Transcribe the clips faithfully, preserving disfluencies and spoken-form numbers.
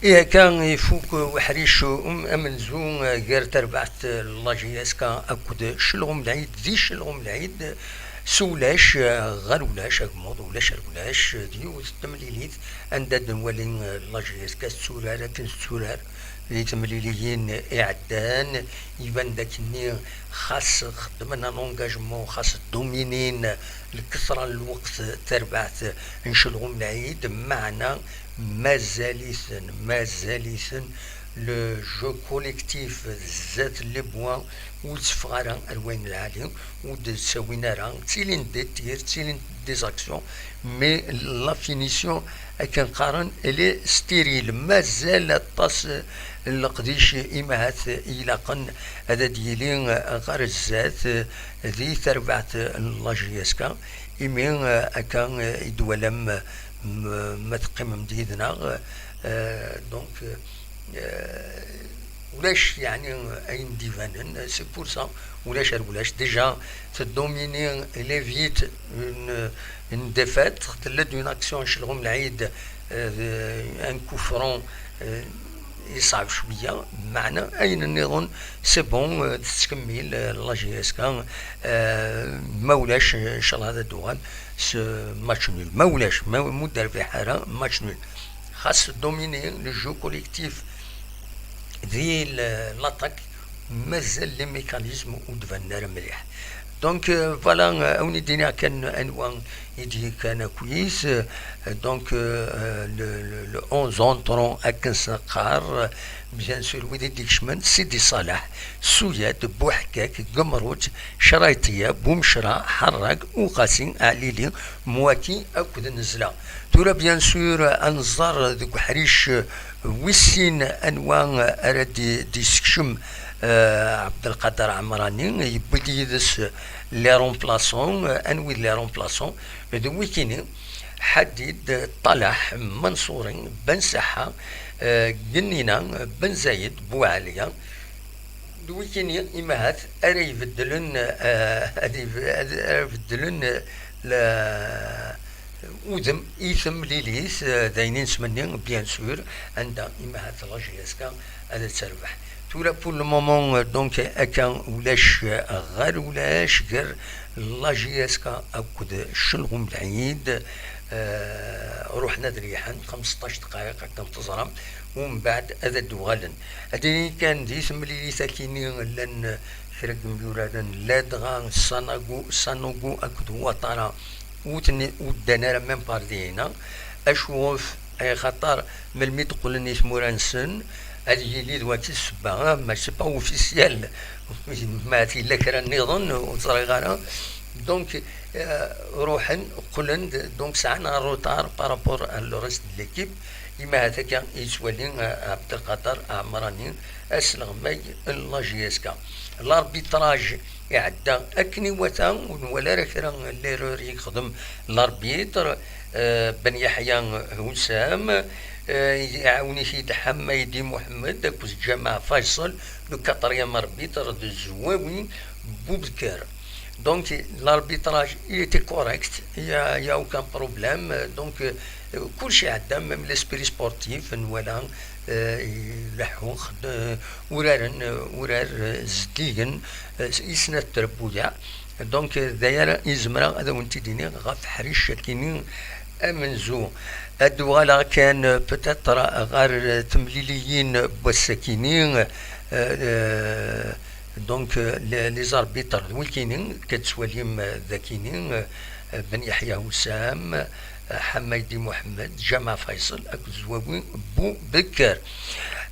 Ihi akka ifuk uḥric um-, amenzu, eh, gar terbaɛt, eh, n la J S K akked Celɣum Lɛid, di Celɣum Lɛid, s ulac, eh, ɣer ulac, agmuḍ ulac ar ulac, eh, d yiwet n temlilit anda d-nwali, eh, la J S K tetturar akken tetturar di temliliyin iɛeddan. Iban d akkenni xas xeddmen un engagement, xas dominin lketra n lweqt terbaɛt n Celɣum Lɛid, meɛna mazal-iten, mazal-iten le jeu collectif zdat les bois ur tteffeɣ ara ar wayen lɛali, ur d-ttawin ara, ttilin-d des tirs, ttilin-d des actions, mais la finition, akken qqaren, elle est stérile. Mazal aṭas n leqdic imahat ilaqen ad d-yili ɣer zdat di terbaɛt n la J S K, imi akka i d-twalam, m-, ma teqqimem-d yid-neɣ, eh, donc, eh, ulac, yeɛni, ayen d-ibanen, c'est pour ça, ulac ar ulac. Déjà, tdomini, elle évite une, une défaite, tella-d une action Celɣum Lɛid, euh, un coup franc, euh, yeṣɛeb cwiya, meɛna ayen nniḍen, c'est bon, euh, tettkemmil, euh, la J S K, euh, ma ulac, inchallah ad d-tuɣal s match nul. Ma ulac, ma, ma ur d-terbiḥ ara, match nul. Xas domini le jeu collectif di l-, l'attaque, mazal les mécanismes ur d-banen ara mliḥ. Donc, euh, voilà, euh, ad wen-id-iniɣ kan anwa i d-yekkan akkit. Euh, donc, euh, le, le, le onze entrants akken s-neqqar, euh, bien sûr, wid i d-ikecmen, Sidi Ṣaleḥ, Suyad, Buḥkak, Gemrut, Crayṭiya, Bumecra, Ḥerrag, Uqasi, Ɛlili, Mwaki akked Nezla. Tura, bien sûr, ad nẓer deg uḥric wis sin anwa ara d-, d-yessekcem, euh, Ɛebdelqader Ɛemrani, yewwi-d yid-s les remplaçants, euh, anwi d les remplaçants? D wikini, Ḥadid, Ṭalaḥ, Manṣuri, Ben Saḥa, euh, Gennina, Ben Zayed, Buɛaliya, d wikini imahat ara ibeddlen, eh, ad ib-, ad, ara ibeddlen, eh, la, udem i temlilit, eh, d ayen i nesmenni, bien sûr, anda imahat la J S K ad terbeḥ. Tura, pour le moment, eh, donc, akka ulac, eh, ɣer ulac, gar la J S K akked Celɣum Lɛid, eh, ruḥen ad riḥen xmesṭac dqayeq, akken teẓram, umbeɛd ad d-uɣalen. Ad d-nini kan, di temlilit akini llan kra n yimyuraren, ladɣa Sanagu, Sanogo akked Ouattara, ur ten-, ur ddan ara même par dihina. Acu ɣef? Axaṭer melmi d-qqlen i tmura-nsen, ad yili d wati ssebba, ah, mais c'est pas officiel. Ma yella kra nniḍen, ur ẓriɣ ara. Donc, euh, ruḥen, qqlen-d, donc sɛan un retard par rapport à le reste de l'équipe. Imahat akka i yettwali, euh, Abdelkader Amrani asleɣmay n la J S K. L'arbitrage iɛedda akken iwata, ur nwala ara kra n l'erreur i yexdem l'arbitre, euh, Ben Yahya Houssam, euh, iɛawen-it-id Hammaidi Mohamed akked Ǧama Faisal, le quatrième arbitre d Zwawi Boubaker. Donc, l'arbitrage, il était correct, il y a, il y a aucun problème. Donc, euh, kulci iɛedda, même l'esprit sportif, nwala, euh, ileḥḥu, xed-, uraren, euh, urar, euh, zeddigen, euh, i snat trebbuyaɛ. Donc, euh, d aya ara izemreɣ ad awen-t-id-iniɣ ɣef ḥric akini amenzu. Ad d-uɣaleɣ kan, euh, peut-être ɣer, euh, temliliyin n wass-akini, euh, euh, Donc, euh, les, les arbitres d wikini, ad tettwalim, euh, dakini, euh, Ben Yahya Houssam, euh, Hammaidi Mohamed, Ǧama Faisal akked Zwawi Boubaker.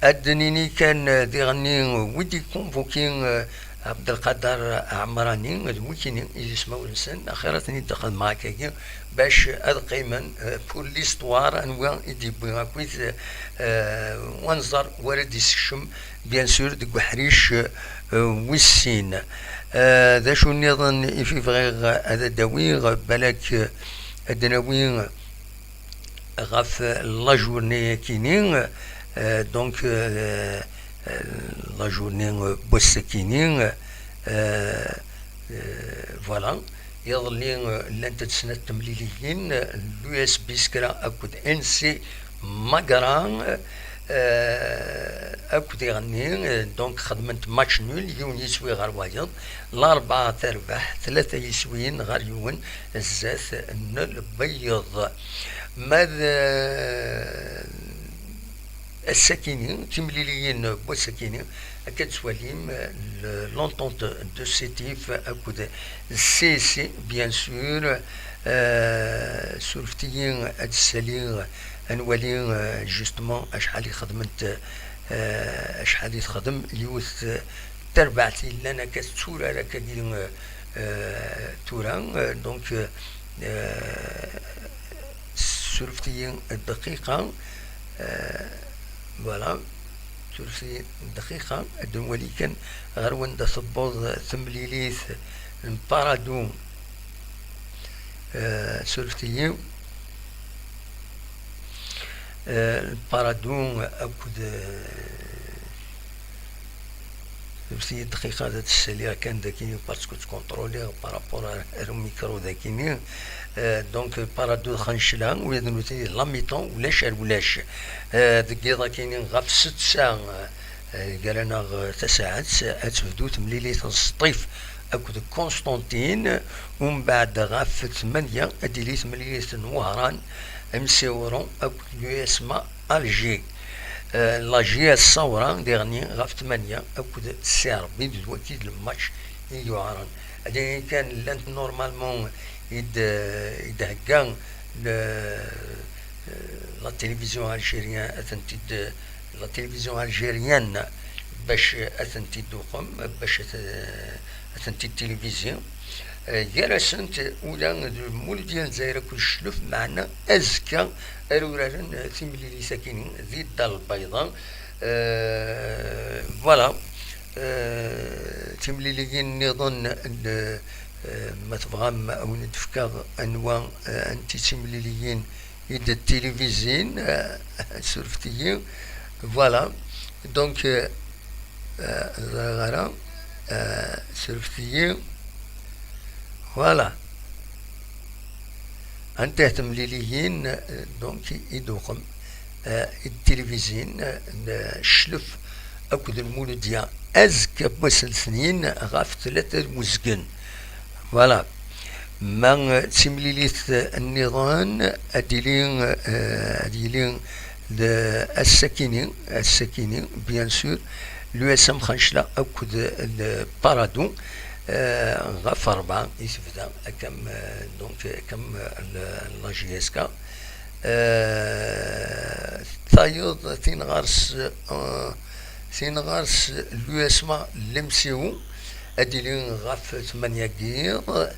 Ad d-nini kan, euh, diɣenni, euh, wi d-ikunvuki, euh, Abdelkader Amrani, d wikini i d ismawen-nsen, axir ad ten-id-xedmeɣ akkagi, bac ad qqimen, euh, pour l'histoire, anwa i d-yewwi akkit, euh, wanẓar wara d-yessekcem, bien sûr, deg uḥric, euh, wis sin. Euh, d acu nniḍen i fi bɣiɣ ad d-awiɣ, balak, euh, ad d-nawi ɣef la journée-akini, euh, donc, euh, euh, la journée, euh, n wass-akini, euh, euh, voilà. Iḍelli, euh, llant-d snat temliliyin, euh, l'U S B Skra akked N C Magra, euh, Euh, akked iɣenni, euh, donc xedment match nul, yiwen yiswi ɣer wayeḍ, Larebɛa terbeḥ tlata yiswiyen ɣer yiwen zdat n Lbeyyeḍ. Ma d, euh, ass-akini, timliliyin n wass-akini, akka d-twalim, euh, le, l'entente de Sétif akked C C, bien sûr, euh, surfet-iyi ad d-ssaliɣ, ad nwali, euh, justement acḥal i xedment, euh, acḥal i texdem yiwet, euh, terbaɛt yellan akka tetturar akkagi, euh, euh, tura, euh, donc, euh, euh, surfet-iyi dqiqa, euh, voilà, surfet-iyi dqiqa, ad nwali kan ɣer wanda tewweḍ temlilit n Paradou, euh, surfet-iyi. Euh, Paradou akked, euh, surfet-iyi dqiqa ad tt-ssaliɣ kan dakini parce que ttkontroliɣ par rapport ar, ar umikru dakini. Euh, donc Paradou d Xancla, ula d nutni d la mi-temps, ulac ar ulac. Euh, deg yiḍ akini ɣef setta, euh, gar-aneɣ tasaɛet, ad tebdu temlilit n Sṭif akked Constantine, umbeɛd ɣef tmanya ad d-tili temlilit n Wehran, M C Oran akked l'U S M A Alger. Euh, la J S Sawra diɣenni ɣef tmanya akked Serbie, d wagi d lmatch i yuɛren. Ad ini kan llant normalement i d-, i d-thegga le-, la télévision algérienne, ad tent-id-, la télévision algérienne, bac ad tent-id-tuqem, bac ad t-, ad tent-id-tilivisi. Eh, gar-asent ula d Lmuludya n Lezzayer akked Ccluf, meɛna azekka ara uraren, eh, timlilit-agi di Dda Lbayḍa. Eh, voilà. Eh, timliliyin nniḍen n, eh, ma tebɣam ad wen-d-fkeɣ anwa, eh, anti timliliyin i d tilivizin, eh, surfet-iyi. Voilà. Donc, eh, eh, ẓriɣ ara, eh, surfet-iyi. Voilà. Anta temliliyin, eh, donc, i d-uqem, eh, i d tilivizin, eh, n Cclef akked Lmuludya azekka n wass n letnin ɣef tlata n uzgen. Voilà. Ma d timlilit nniḍen, ad d-ili, eh, ad d-yili d ass-akini, ass-akini, bien sûr, l'U S M Xancla akked Paradou, eh, ɣef rebɛa i tebda, akkam, eh, donc, akkam, eh, la J S K. Eh, tayeḍ, tin ɣer-s, eh, tin ɣer-s l'U S M A Lemsiw, ad d-ili ɣef tmanya n yiḍ.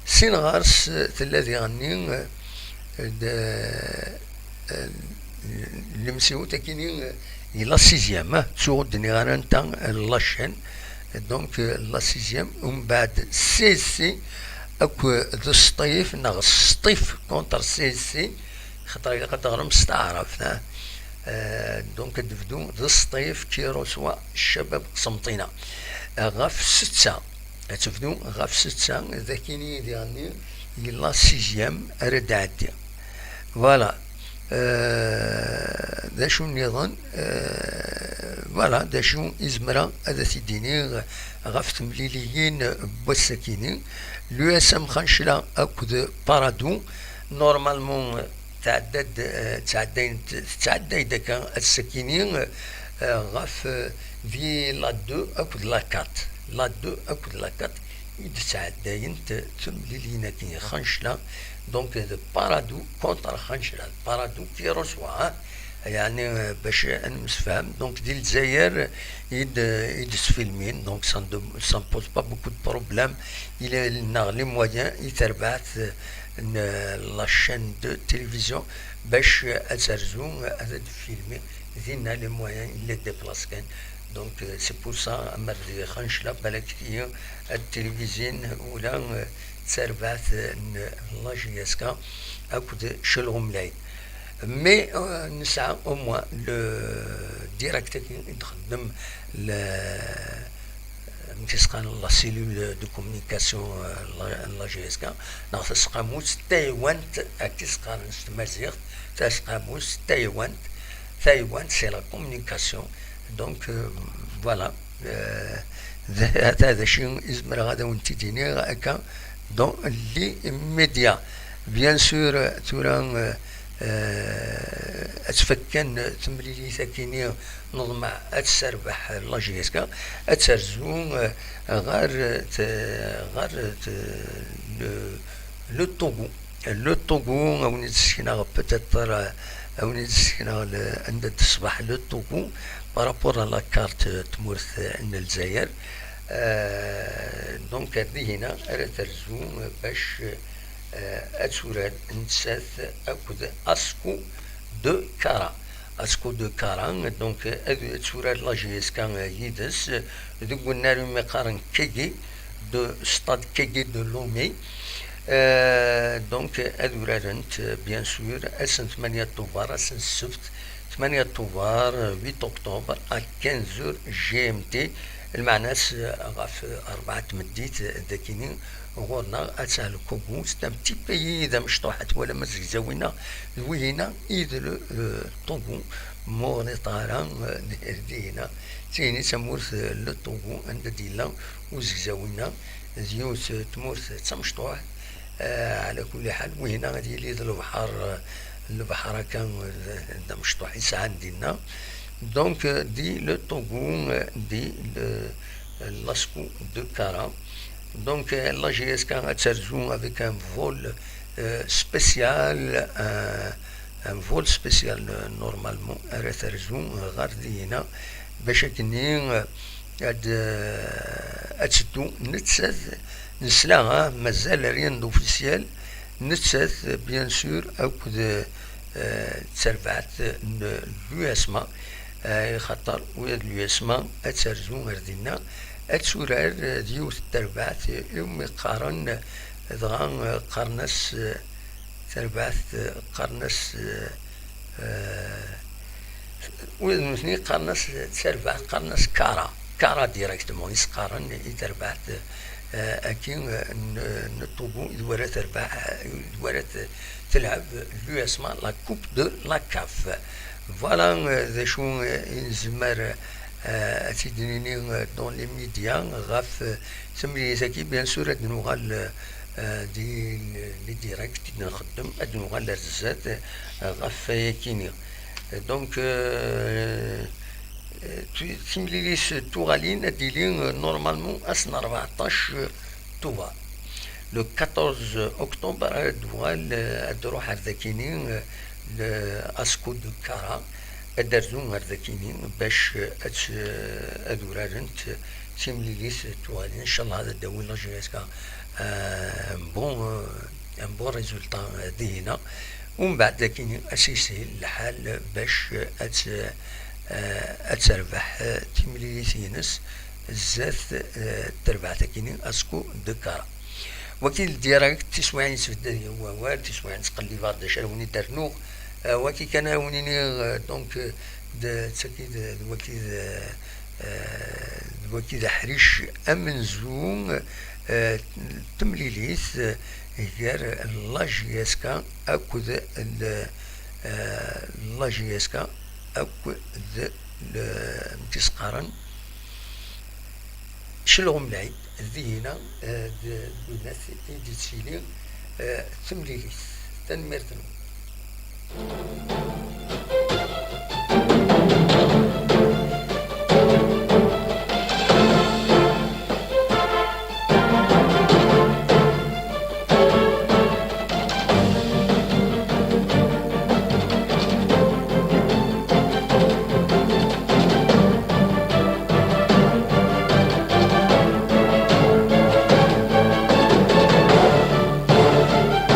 Sin ɣer-s tella diɣenni, eh, d, eh, Lemsiw, takini, eh, i la sixième, ah, ttuɣ ur d-nniɣ ara anta, eh, la chaîne. Donc, eh, la sixième, umbeɛd C S C akked Sṭif, neɣ Sṭif contre C S C, xaṭer ilaq ad teɣrem s taɛrabt, ah. Eh, donc, ad d-tebdu d Sṭif qui reçoit Ccabab Qsenṭina. Eh, ɣef setta, ad tebdu ɣef setta, d akini diɣenni yella sixième ara d-ɛeddi. Voilà. Eh, d acu nniḍen? Eh, voilà, d acu i zemreɣ ad t-id-iniɣ ɣef temliliyin n wass-akini? L'U S M Xancla akked Paradou, normalement, tɛedda-d, eh, ttɛeddayent, tettɛedday-d akka ass-akini, eh, ɣef, eh, di la deux akked la quatre. La deux akked la quatre i d-ttɛeddayent temliliyin-agi, Xancla, donc, de Paradou contre Xancla. Paradou qui reçoit, hein. Yeɛni, eh, bac ad nemsefham, donc, di Lezzayer i d-, i d-sfilmin, donc, ça ne, ça ne pose pas beaucoup de problèmes. Il y a, neɣ les moyens, i terbaɛt, eh, n la chaîne de télévision, bac ad terzu, ad d-filmi dinna, les moyens, il les déplace kan. Donc, euh, c'est pour ça, amer di Xancla, balak tigi ad tilivizin ula, euh, d tarbaɛt n la J S K akked Chelɣumlay. Mais, euh, nesɛa au moins le direct-agi i d-txeddem le, amek i s-qqaren, la cellule de communication, euh, la, la J S K, neɣ taseqqamut taywant, akken i s-qqaren s tmaziɣt, taseqqamut taywant, Taïwan, c'est la communication. Donc, euh, voilà. Euh, d- ata d acu i zemreɣ ad awen-t-id-iniɣ akka dans les médias. Bien sûr, tura, euh, euh, ad tfak kan temlilit akini, neḍmeɛ ad terbeḥ la J S K, ad terzu, euh, ɣer, euh, t- ɣer t- le, le Togo. Le Togo, a wen-d-ssekneɣ peut-être, euh, a wen-d-ssekneɣ le- anda d-teṣbeḥ le Togo par rapport à la carte, euh, tmurt, euh, n Lezzayer. Euh, donc, ar dihina ara terzu, euh, bac, euh, ad turar nettat akked Asco de Kara. Asco de Kara, donc, euh, ad turar la J S K yid-s deg unnar umi qqaren Kégué, de stade Kégué de Lomé. Euh, donc, ad urarent, euh, bien sûr, ass n tmanya Tubeṛ, ass n ssebt, tmanya Tubeṛ, euh, huit octobre, à quinze heures G M T. Lmeɛna-s, euh, ɣef rebɛa n tmeddit, euh, dakini ɣur-neɣ, ad tɛelkugu, c'est un petit pays d amecṭuḥ, ad twalam azegzaw-inna d wihina i d le, euh, Togo, ma ur ɣliṭeɣ ara, euh, d- dihina. D tihin i d tamurt, euh, le Togo, anda d-yella uzegzaw-inna, d yiwet, euh, tmurt d tamecṭuḥ. Euh, ɛla kulli ḥal, wihina ad yili d lebḥer, euh, lebḥer akka, euh, d amecṭuḥ i sɛan dinna. Donc, euh, di le Togo, euh, di le, l'Asco de Kara. Donc, euh, la J S K ad terzu avec un vol, euh, spécial, un, un vol spécial, euh, normalement, ara terzu, euh, ɣer dihina, bac akkenni, euh, ad, euh, ad teddu nettat, nesla, ah, mazal rien d'officiel, nettat, bien sûr, akked, euh, terbaɛt n l'U S M A, euh, xaṭer ula d l'U S M A ad terzu ar dinna, ad turar, euh, d yiwet n terbaɛt, euh, iwumi qqaren, dɣa, euh, qqaren-as, euh, terbaɛt, euh, qqaren-as, euh, euh, ula d nutni qqaren-as terbaɛt, qqaren-as Kara, Kara directement i s-qqaren i terbaɛt, euh, aki, euh, n, n Togo, i d wara terbaɛt, i d wara t- تلعب l'U S M A la Coupe de la CAF. Voilà, euh, d acu, euh, i nezmer, euh, ad t-id-nini, euh, dans les médias ɣef, euh, temlilit-agi. Bien sûr, ad nuɣal, euh, di les directs i d-nxeddem, ad nuɣal ar zdat, euh, ɣef wayakini. Donc, euh, euh, tu- timlilit tuɣalin ad d-tili, euh, normalement ass n rbeɛṭac Tubeṛ. Le quatorze octobre, ad d-tuɣal, euh, ad d-tṛuḥ ar dakini, euh, le Asco de Kara, ad d-terzu ar dakini bac, euh, ad, euh, ad urarent timlilit tuɣalin. Inchallah, ad d-tawi la J S K, euh, un bon, euh, un bon résultat, euh, dihina. Umbeɛd dakini, ad s-yeshil lḥal bac, euh, ad, euh, ad terbeḥ, euh, timlilit-ines zdat, euh, terbaɛt akini Asco de Kara. Waki d direct, tiswiɛin yesbedda deg wawal, tiswiɛin ttqellibeɣ-d d acu ara wen-id-rnuɣ. Euh, waki kan ara wen-iniɣ, euh, donc, euh, d, d tagi d, d waki d, euh, d waki d aḥric amenzu, euh, n temlilit, euh, gar la J S K akked l, euh, la J S K akked l, amek i s-qqaren, Celɣum Lɛid, dihina, eh, d, d winnat i d-yettili, eh, temlilit. Tanemmirt-nwen.